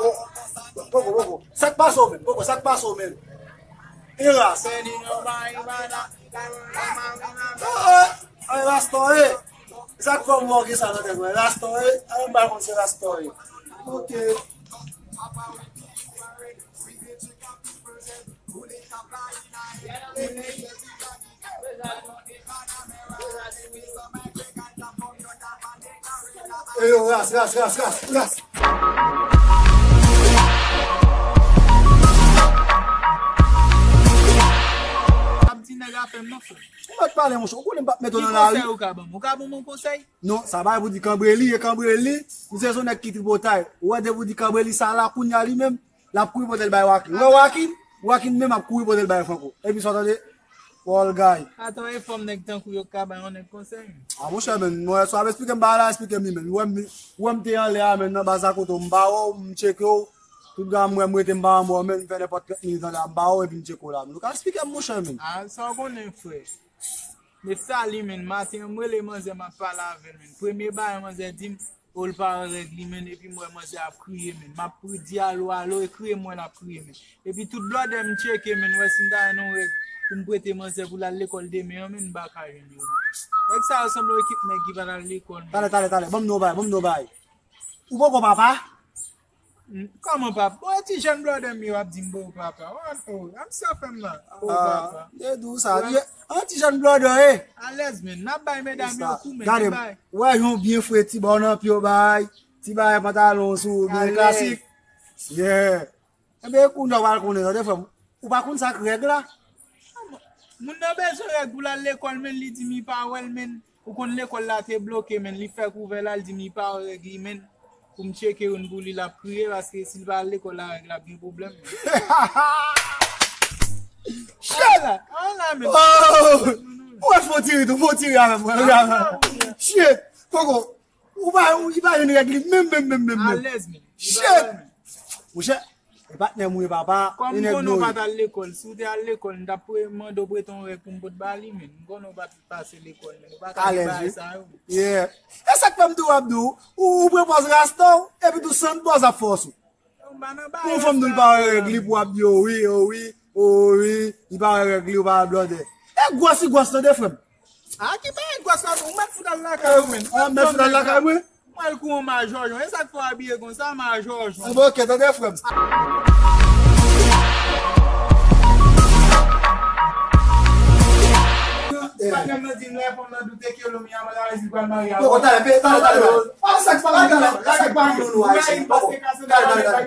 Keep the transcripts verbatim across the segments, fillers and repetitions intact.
Oh, poko, poko. Sa k pase w menm? Poko, sa k pase w menm? Eras. Ay, ay, Rasta, eh. Sa k fè w gen sa nan tèt mwen? Rasta, eh. Ay, m pa konn se Rasta, eh. Ok. Eyo, ras, ras, ras, ras, ras. Ap di nèg afè m non, frè. Ou mèt pale, monchè. Ou konnen m p ap mete w nan lari. Ki konsèy ou ka ban m? Ou ka ban m yon konsèy? Non, sa bay pou di kanbre li, e kanbre li. Misye se yon nèg ki tripotay. Ou wè depi w di kanbre li sa la, kounye a li menm, l ap kouri pote l bay Wakin. Ou wè Wakin? Wakin menm ap kouri pote l bay Franco. Epi sa w tande? Fall guy. Atan, e fòm nèg tankou yo ka bay yon nèg konsèy. A monchè, men, mwen, sa w ap esplike m bagay la, esplike m li, men. Ou wè m, ou wè m te anlè a, men, nan baz a kote w, m ba w, m tcheke w. Tout gade m wè m rete m pa anmò, men, m fè nenpòt trant minit anlè a, m ba w, epi m tcheke w la. Nou ka esplike m, monchè, men. A, sa w konnen, frè. Nefsali, men, maten an, m rele manzè, m ap pale avè l, men. Premye bagay, manzè di m, o, l pa wè règ li, men, epi m wè manzè ap kriye, men. M ap pri-, di alo, alo, e kriye m wè l ap kriye, men. Epi tout blòdè m tcheke, men, wè si m ta jwenn yon règ pou m prete manzè pou l al lekòl demen an, men, m pa ka jwenn yo, men. Nèg sa yo sanble yon ekip nèg ki pa t al lekòl, men. Talè, talè, talè, ban m di w yon bagay, ban m di w yon bagay. Ou poko papa? Kòman papa? Bon, e ti jèn blòdè m yo ap di m bon papa. What? Oh, I'm so fèm la. Oh, papa. Yo di w sa. An ti jèn blòdè, eh. Alèz, men. N ap bay medam yo kou, men. Gade, wè yon byen fre, ti bò nan pye w bay. Ti bagay pantalon sou, byen klasik. Yeah. Enben, kounye a w al konnen, tande, frè m. Ou pa konn sa k règ la? Moun nan bezwen règ pou l al lekòl, men li di m li pa wè l, men. Ou konn lekòl la te bloke, men. Li fè kouvè la, li di m li pa wè règ li, men. Pou m tcheke youn pou li, l ap kriye, paske si l pa al lekòl la, règ la ap gen pwoblèm, men. Shit! Ala, ala, men. Oh! Ou wè fon tire tou, fon tire avè m, frè. Shit! Poko, ou pa, ou, li pa jwenn règ li, menm, menm, menm, menm, menm. Alèz, men. Shit! Monchè, e patnè m wi, papa. Kòm m konnen w pa t al lekòl, si w te al lekòl, m t ap pre-, mande w prete yon règ pou m pot ba li, men. M konnen w pa t pase lekòl, men. Ou pa ka gen bagay sa yo. Yeah. E sa k fè m tou ap di w, ou, ou pran pòz rasta w, epi tou san pòz ap fòs ou. Pou yon fanm di w li pa wè règ li, pou w ap di, o wi, o wi, o wi, li pa wè règ li, ou pa wè blòdè. E gwòs li gwòs, tande, frè m. A, ki bagay gwòs la, ou mèt fout al lakay ou, men. Ou mèt fout al lakay mwen? Mwen al kou yon majò jon. E sa k fè w abiye konsa, majò jon? Anben, ok, tande, frè m. Patnè m nan di m lè fanm nan doute ke Lomi a mwen la, li pral marye avè w. Poko, talè, talè, talè, talè. A, sa k pa, talè, sa k pa moun nou Ayisyen. Poko, talè, talè, talè.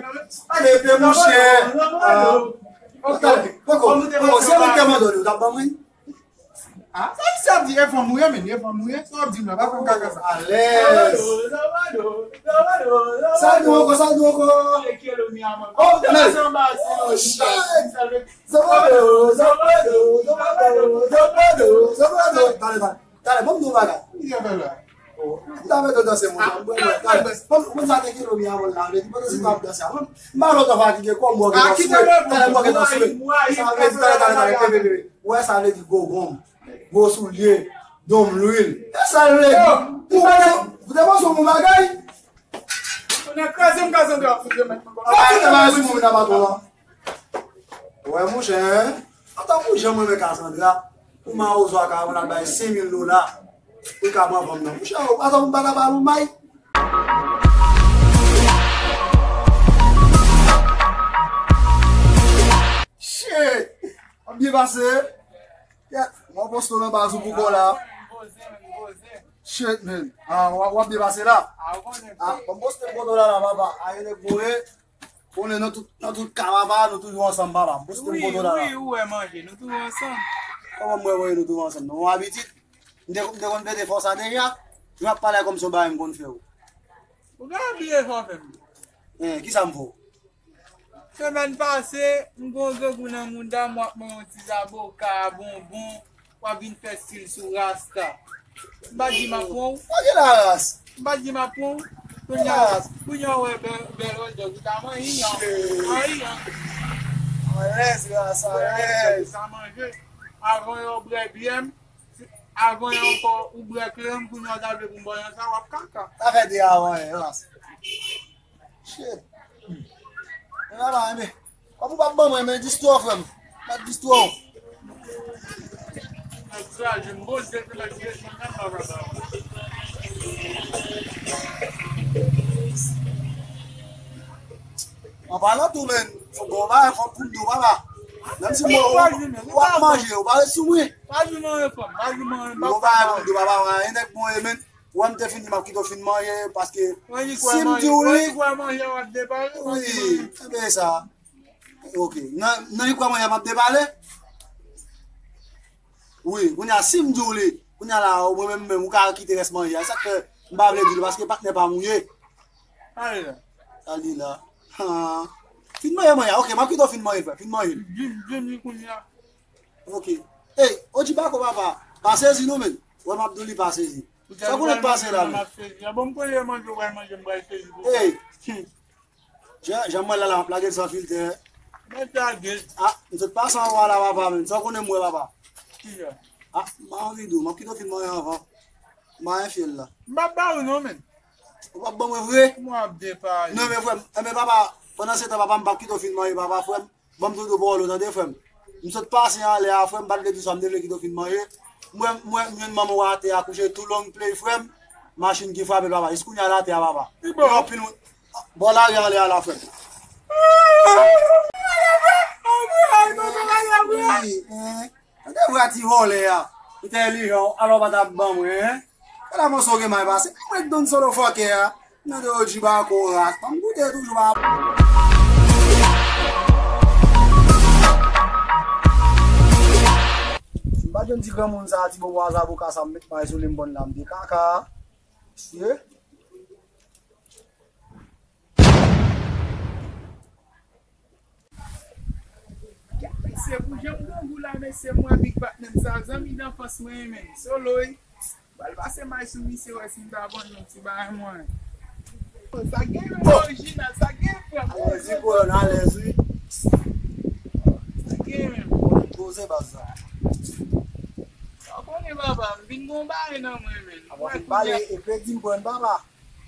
Talè, pe mouche. Poko, poko, se mwen ki te mande w, ou t ap ban mwen? A, sa misye ap di, e fanm ou ye, men, e fanm ou ye, sa w ap di m la, pa fè m kaka sa. Alèz. Sa l di w ankò, sa l di w ankò? Oh, men. Oh, shit. Zobodo, zobodo, zobodo, zobodo, zobodo. Talè, talè. Talè, ban m di w bagay. Ki sa fè la? Oh, m ta mete w danse, mon chè. Talè, ban m, ban m sa te kilo mi avè l la. Vle di pandan se m ap danse a, m pa lontan fatige, kò m bò gen tan swe. Talè, m bò gen tan swe. Sa vle di, talè, talè, talè, pe, pe, pe, pe. Ou wè sa vle di gwo gonm, gwo soulye, donm lwil. E sa l vle di? Ou te panse w bon bagay? Ou nan kraze m, Kazandra, fout remèt mwen. Ou pa fout remèt sou moun nan patwon an. Wè, monchè, antankou jan mwen renmen Kazandra, pou mawozo a ka pran al bay senk mil dola, pou l ka pran fanm nan. Monchè, ou pa tankou m pa ta ba l yon may. Shit! W ap byen pase. Yeah, mwen poste w nan baz ou pou kò la. Shit, man. Ah, w ap, w ap byen pase la. Ah, mwen poste m foto la, la, papa. Aye, nèg voye. Konnen nan tout, nan tout ka, papa, nou toujou ansanm, papa. M poste m foto la, la. Wi, wi, ou wè manje, nou toujou ansanm. Kòman m wè, wè nou toujou ansanm? Nou yon abitid. M te, m te konn pete fò sa deja. Jan w ap pale kòmsi yon bagay m konn fè w. Ou ka bliye fò fè m. Eh, kisa m fè w? Semèn pase, m gen yon grangou nan mouda m, w ap manyen yon ti zaboka, bonbon, w ap vin fè stil sou rasta. M pa t di m ap pran w. Kote la ras? M pa t di m ap pran w. Kounye a, kounye a w wè bèl, bèl hot dog, ou ta manyen yon. Manyen yon. Alèz, ras, alèz. Sa manje. Avan yon brè byè m, avan yon ankò ou brè krèm, kounye a w ta vle pou m ba w yon sa, w ap kaka. Sa fè de avan, ras. Shit. Men papa, enben, kòm ou p ap ban mwen, men distwa w, frè m. Bat distwa w. An palan tou, men, fò gon bagay, fò pou m di w, papa. Menm si mwen, w ap manje, ou pa ret sou mwen. Pa di mwen, frè m, pa di mwen, gon bagay pou m di w, papa, anyen nèg bon ye, men. Ou wè m te fin di m ap kite w fin manje, paske si m di w li, wi, enben sa. Ok. Nan, nan li kwè manje a m ap depale? Wi, kounye a, si m di w li, kounye a la, mwen menm, menm, ou ka kite rès manje a. E sa k fè m pa vle di l, paske patnè pa m ou ye. Ale la. Ale la. Ha. Fin manje manje a. Ok, m ap kite w fin manje l, frè. Fin manje l. Di, di m li kounye a. Ok. Ey, Oji Bako, papa. Pa sezi non, men. Wè, m ap di w li pa sezi. Sa konnen k pase la, men. Bon, m konnen manje, w pral manje, m pral sezi pou sa. Ey. Jan, jan m wè l la, la, m ap lage l san filtè. Mwen lage l. Ah, m sot pase anwo a la, papa, men. Sa w konnen m wè, papa? Kisa? Ah, m pa anvi di w. M ap kite w fin manje anvan. M pa anyen fyèl la. M p ap ba ou non, men. Ou p ap ban mwen vre? Mwen ap depale. Non, men frè m, enben, papa, pandan se tan, papa, m p ap kite w fin manje, papa, frè m. Ban m tou do pawòl ou, tande, frè m. M sot pase anlè a, frè m, m pa t vle di w sa, m te vle kite w fin manje. M wè, m wè, m jwenn manman w atè a kouche tou long play, frè m. Machin ki frape l, papa. Jis kounye a l atè a, papa. Li bon. Gen anpil moun. Bò lari anlè a la, frè m. Wi, hein. Tande vwa ti vòlè a. Entèlijan, alò pa t ap ban mwen, hein. Ala mòso gen may pase. Mwen donn solo fòkè a. Nan de Oji Bako ras. Ban m goute toujou pa. Si m pa t jwenn ti granmoun sa, ti bobo a zaboka sa, m met may sou li, m bann lam de kaka. Mesye. Mesye, pou jan m grangou la, mesye, m wè big patnè m sa, zanmi danfans mwen, men. Solo, wi. Pral pase may sou misye, wè si m ta vann yon ti bagay mwen. Sa gen menm orijinal, sa gen frè m. Alèz, wi, kolòn, alèz, wi. Sa gen menm. Poze baz la. Sa w konnen, papa, m vin gon bagay nan mwen, men. Apa fin pale, epi di m pran papa.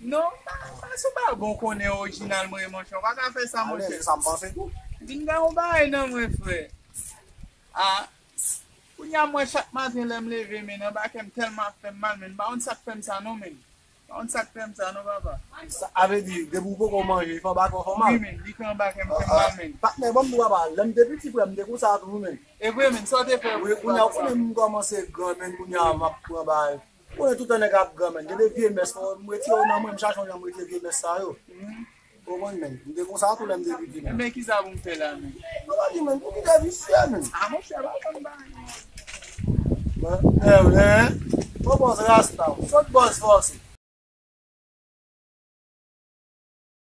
Non, pa, pa sou pa bon konnen orijinal mwen, monchè. Ou pa ka fè sa, monchè. Alèz, sa m panse tou. Vin gen yon bagay nan mwen, frè. Ah, kounye a mwen chak maten lè m leve, men anba kè m tèlman ap fè m mal, men m pa konn sa k fè m sa non, men. M pa konn sa k fè m sa non, papa. Sa vle di, depi w poko manje, fè anba kè w fè w mal. Wi, men, li fè anba kè m fè m mal, men. Patnè, ban m di w, papa, lè m te piti, frè m, m te konsa tou, men. E vre, men, sa w te fè pou ou, papa? Wi, kounye a, kounye a m kòmanse gran, men, kounye a m ap pran bagay. Ou konnen tout tan nèg ap gran, men. Gen de vye mès, fò m retire yo nan mwen, m chache yon jan m retire vye mès sa yo. Ou konprann, men. M te konsa tou lè m te piti, men. Enben, kisa pou m fè la, men? Ou pa di, men, pou kite visye, men. Ah, monchè, pa konn bagay. Bon, eh, eh. Bon, bòs rasta, ou sot bòs fòse.